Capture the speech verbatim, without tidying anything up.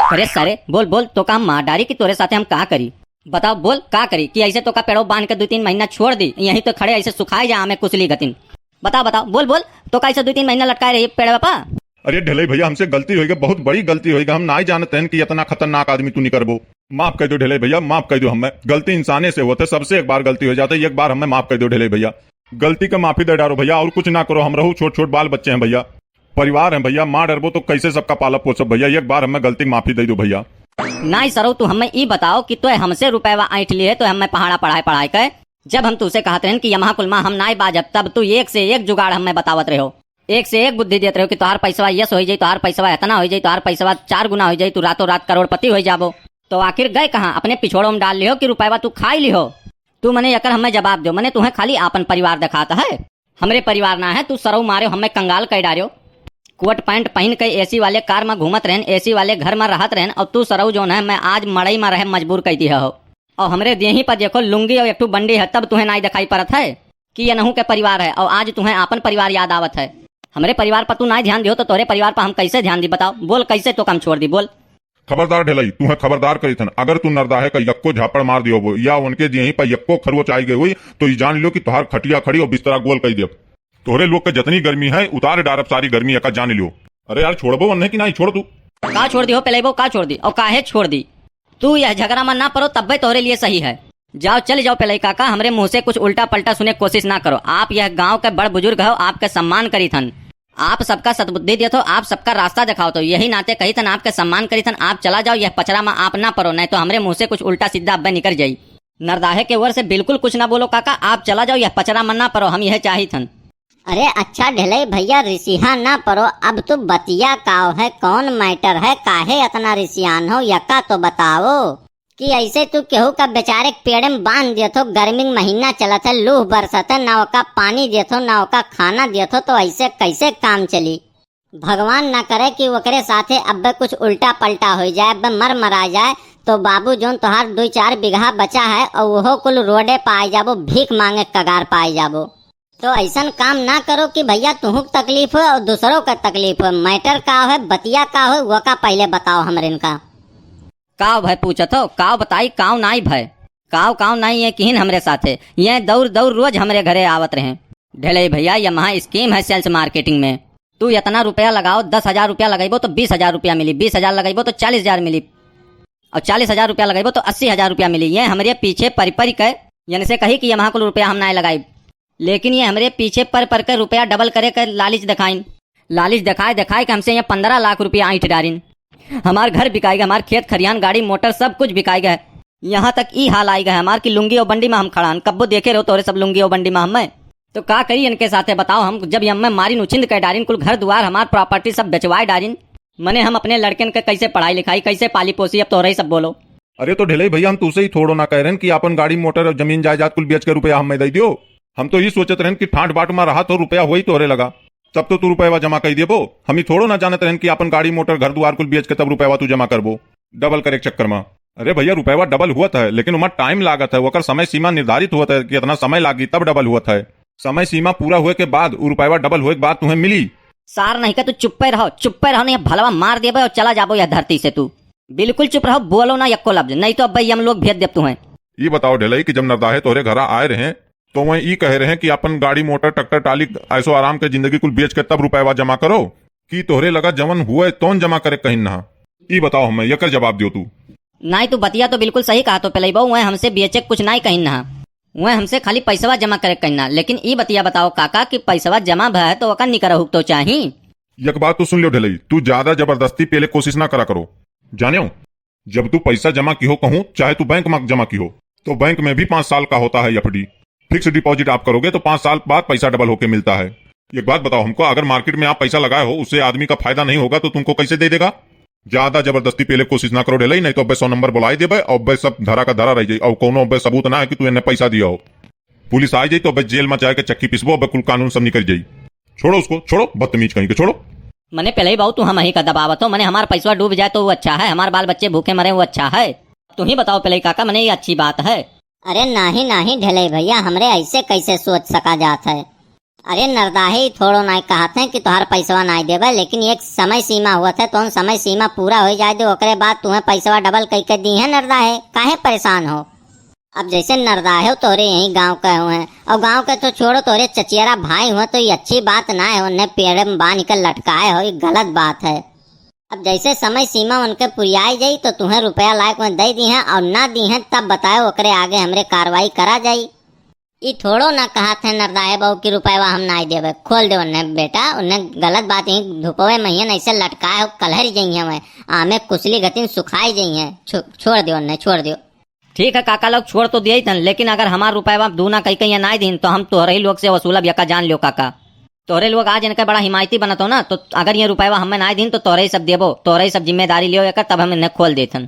अरे सारे, बोल बोल, तोका हम मार डारी कि तोरे साथे हम का करी? बताओ, बोल, का करी कि ऐसे तोका पेड़ो बांध के दो तीन महीना छोड़ दी, यहीं तो खड़े ऐसे सुखाए जा आमे कुसली गतिन। बताओ बताओ, बोल बोल, तोका ऐसे दो तीन महीना लटकाए रही पेड़वा पा? अरे ढेलई भैया, हमसे गलती होइगा, बहुत बड़ी गलती होइगा। हम नाई जानत रहन कि इतना खतरनाक आदमी तू निकरबो। माफ कर दो ढेलई भैया, माफ कर दो। हमें गलती इंसाने से होत है, सबसे एक बार गलती हो जाता है, एक बार हमें माफ कर दो ढेलई भैया। गलती का माफी दे डारो भैया, और कुछ ना करो, हम रहू छोट छोट बाल बच्चे हैं भैया, परिवार हैं भैया, मार डरबो तो कैसे सबका पालब पोसब भैया, एक बार हमें गलती की माफी दे दो भैया। नाई सरऊ, तू हमें ई बताओ कि तोय हमसे रुपयवा ऐंठ लिए, तोय हमें पहाड़ा पढ़ाए पढ़ाए के। जब हम तुसे कहत रहन कि यमहा कुलमा हम नाई बाजब, तब तू एक से एक जुगाड़ हमें बतावत रहो, एक से एक बुद्धि देत रहो कि तोहार पैसवा यस हो जाई, तोहार पैसवा इतना हो जाई, तोहार पैसवा चार गुना हो जाई, तू रातों रात करोड़पति हो जाबो। तो आखिर गए कहाँ? अपने पिछोड़ो में डाल लिहो कि रुपयवा तू खाई लिहो? तू मने एकर हमें जवाब दो, मने तुहें खाली आपन परिवार देखात है, हमरे परिवार ना है। तू सरऊ मार्यो हमें कंगाल कर डार्यो। कोट पैंट पहन के एसी वाले कार में घूमत रहन, एसी वाले घर में रहत रहन, और तू सरऊ जोन है, मैं आज मड़ई में रहे मजबूर कर दिया हो। और हमरे देही पर देखो लुंगी और एक ठो बंडी है, तब तुहें नाई दिखाई पड़त है कि ये नहू के परिवार है, और आज तुहें आपन परिवार याद आवत है। हमरे परिवार पर तू नाई ध्यान दियो तो तोहरे परिवार पर हम कैसे ध्यान दी बताओ? बोल, कैसे तो काम छोड़ दी, बोल। खबरदार ढेलई, तुहें खबरदार करी थन, अगर तू नरदाहे का यक्को झापड़ मार दियो वो, या उनके देही पर यक्को खरोच आई गई हुई, तो ये जान लियो कि तोहार खटिया खड़ी और बिस्तरा गोल कर दियो। तोहरे लोग के जितनी गर्मी है, उतार डारब सारी गर्मी एका, जान लियो। अरे यार, छोड़बो उन्हें कि नहीं, छोड़ तू। का छोड़ दी हो पेलई बो, का छोड़ दी और काहे छोड़ दी? तू यह झगड़ा में ना पड़ो, तब्बे तोहरे लिए सही है। जाओ, चल जाओ पेलई काका, हमरे मुंह से कुछ उल्टा पलटा सुने कोशिश ना करो। आप यह गांव के बड़ बुजुर्ग हो, आपके सम्मान करी थन, आप सबका सद्बुद्धि दियत हो, आप सबका रास्ता दिखाओ, तो यही नाते कही थन, आपके सम्मान करी थन, आप चला जाओ, यह पचरा में आप ना पड़ो, नहीं तो हमरे मुंह से कुछ उल्टा सीधा अब्बे निकल जाई। नरदाहे के ओर से बिल्कुल कुछ ना बोलो काका, आप चला जाओ, यह पचरा में ना पड़ो, हम यह चाही थन। अरे अच्छा ढेलई भैया, रिसिहा ना पड़ो, अब तू बतिया काव है, कौन मैटर है, काहे इतना रिसियान हो, यका तो बताओ कि ऐसे तू केहू का बेचारे के पेड़े में बांध दियत हो, गर्मी के महीना चलत है, लूह बरसत है, ना ओका पानी दियत हो, ना ओका खाना दियत हो, तो ऐसे कैसे काम चली? भगवान ना करे कि ओकरे साथे अब्बे कुछ उल्टा पलटा हो जाए, अब्बे मर मरा जाए, तो बाबू जोन तोहार दो चार बीघा बचा है और वो कुल रोडे पाए जाबो, भीख मांगे कगार पाए जाबो। तो ऐसन काम ना करो कि भैया तुहू के तकलीफ हो और दूसरों के तकलीफ हो। मैटर का हो, बतिया का हो, वो का पहले बताओ हमरे इनका। काव भय पूछत हो, काव बताई, काव नाई भय? काव काव नाई, ये किहिन हमरे साथे, ये दौर दौर रोज हमरे घरे आवत रहे। ढेलई भैया, यमहा स्कीम है सेल्स मार्केटिंग में, तू इतना रुपया लगाओ, दस हजार रुपया लगइबो तो बीस हजार रुपया मिली, बीस हजार लगइबो तो चालीस हजार मिली, और चालीस हजार रुपया लगइबो तो अस्सी हजार रुपया मिली। ये हमरे पीछे परि परि के, यन से कही कि यमहा कुल रुपया हम नाय लगाइब, लेकिन ये हमरे पीछे पर पर के रुपया डबल करे के लालिच देखाइन। लालिच देखाए देखाए के हमसे ये पन्द्रह लाख रुपया ऐंठ डारिन। हमार घर बिकाई गए, हमार खेत खरियान, गाड़ी मोटर, सब कुछ बिकाई गए। यहाँ तक ई हाल आई गए हमार कि लुंगी और बंडी में हम खड़ान। कब्बो देखे रहो तोरे सब लुंगी और बंडी में हमें। तो का करी इनके साथे बताओ? हम जब ये हमें मारिन, उछिंद के डारिन, कुल घर दुआर, हमार प्रॉपर्टी सब बेचवाए डारिन। मने हम अपने लड़कन के कैसे पढ़ाई लिखाई, कैसे पाली पोसी, अब तोरे ही सब बोलो। अरे तो ढेलई भैया, हम तुसे ही थोड़ो ना कह रहे हैं कि अपन गाड़ी मोटर और जमीन जायदाद कुल बेच के रुपया हमें दे दियो। हम तो ये सोचत रहन कि ठाट बाट में रहा तो रुपया होई तोहरे लगा, तब तो तू रुपयवा जमा कर देबो। हम ही थोड़ो ना जानत रहन कि अपन गाड़ी मोटर घर दुआर कुल बेच के तब रुपयवा तू जमा करबो, डबल करे के चक्कर में। अरे भैया, रुपयवा डबल हुअत है, लेकिन उमा टाइम लागत है, ओकर समय सीमा निर्धारित हुअत है कि इतना समय लागी तब डबल हुअत है। समय सीमा पूरा हुए के बाद, उ रुपयवा डबल हुए के बाद तुम्हें मिली। सार नहीं का तू चुप्पे रहो, चुप्पे रहो, नहीं भलवा मार देबे और चला जाबो यह धरती से तू। बिल्कुल चुप रहो, बोलो ना यक्को लफ्ज, नहीं तो अब्बे हम लोग भेज देब तुम्हें। ये बताओ ढेलई कि जब नरदाहे तोहरे घरा आए रहे, तो वह ई कहे रहे कि अपन गाड़ी मोटर ट्रैक्टर टाली ऐसो आराम के जिंदगी कुल बेच के तब रुपयवा जमा करो, कि तोहरे लगा जवन हुए तौन जमा करे कहिन नहा। ई बताओ हमें, यकर जवाब दियो तू। नाई, तू बतिया तो बिल्कुल सही कहा तो पेलई बो, वह हमसे बेचे कुछ नाई कहिन नहा, वह हमसे खाली पैसवा जमा करे कहिन ना। लेकिन ई बतिया बताओ काका कि पैसवा जमा भय है तो ओकर निकरहुक तो चाही। एक बात तो सुन लियो ढेलई, तू ज्यादा जबरदस्ती पेले कोशिश ना करा करो। जानियो, जब तू पैसा जमा किहो कहूँ, चाहे तू बैंक में जमा किहो, तो बैंक में भी पाँच साल का होता है एफडी। फिक्स डिपॉजिट आप करोगे तो पाँच साल बाद पैसा डबल होके मिलता है। एक बात बताओ हमको, अगर मार्केट में आप पैसा लगाए हो, उससे आदमी का फायदा नहीं होगा तो तुमको कैसे दे देगा? ज्यादा जबरदस्ती पेले कोशिश ना करो ढेलई, नहीं तो अब्बे सौ नंबर बुलाई देबे और अब्बे सब धरा का धरा रह जाई और कोनो अब्बे सबूत ना है कि तू इन्हें पैसा दिया हो। पुलिस आ जाई तो अब्बे जेल में जाके चक्की पिसबो, अब्बे कुल कानून सब निकल जाई। छोड़ो उसको, छोड़ो, बदतमीज कहीं के, छोड़ो। मने पेलई बाऊ, तू हम ही का दबावत हो, मने हमार पैसवा डूब जाए तो वो अच्छा है, हमार बाल बच्चे भूखे मरे वो अच्छा है? तू ही बताओ पेलई काका, मने ये अच्छी बात है? अरे नाही नाही ढेलई भैया, हमरे ऐसे कैसे सोच सका जात है? अरे नरदाहे, ई थोड़ो नाय कहत हैं कि तोहार पैसवा नाय देबे, लेकिन एक समय सीमा होत है, तोन समय सीमा पूरा होइ जाए दे, ओकरे बाद तुहें पैसवा डबल कइके दीहें नरदाहे, काहे परेशान हो? अब जैसे नरदाहे तोहरे यही गाँव के हुए, और गाँव के तो छोड़ो, तोहरे चचियरा भाई हुए, तो ये अच्छी बात नाय हो, उन्हें पेड़े में बांध के लटकाए हो, ये गलत बात है। अब जैसे समय सीमा उनके पुरियाई जाई तो तुहें रुपया लायक में दे दीहें, और ना दीहें तब बतायो, ओकरे आगे हमरे कार्रवाई करा जाई। ई थोड़ो ना कहत है नरदाहे बहू कि रुपयवा हम नाय देबे। खोल दे उन्हें बेटा, उन्हें गलत बात, यहीं धुपवे में हियन ऐसे लटकाए हो, कलहर जइहें वह, आमे कुसली गतिन सुखाई जइहें। छो-, छोड़ दो उन्हें, छोड़ दो। ठीक है काका लोग, छोड़ तो दिए थन, लेकिन अगर हमार रुपयवा दूना कइके यहाँ नाय दीन तो हम तोहरे ही लोग से वसूलब, यका जान लियो काका। तोहरे लोग आज इनके बड़ा हिमायती बनत हो ना, तो अगर ये रुपयवा हमें नाय दीन तो तोहरे ही सब देबो, तोहरे ही सब जिम्मेदारी लियो एकर, तब हम इन्हें खोल देथन।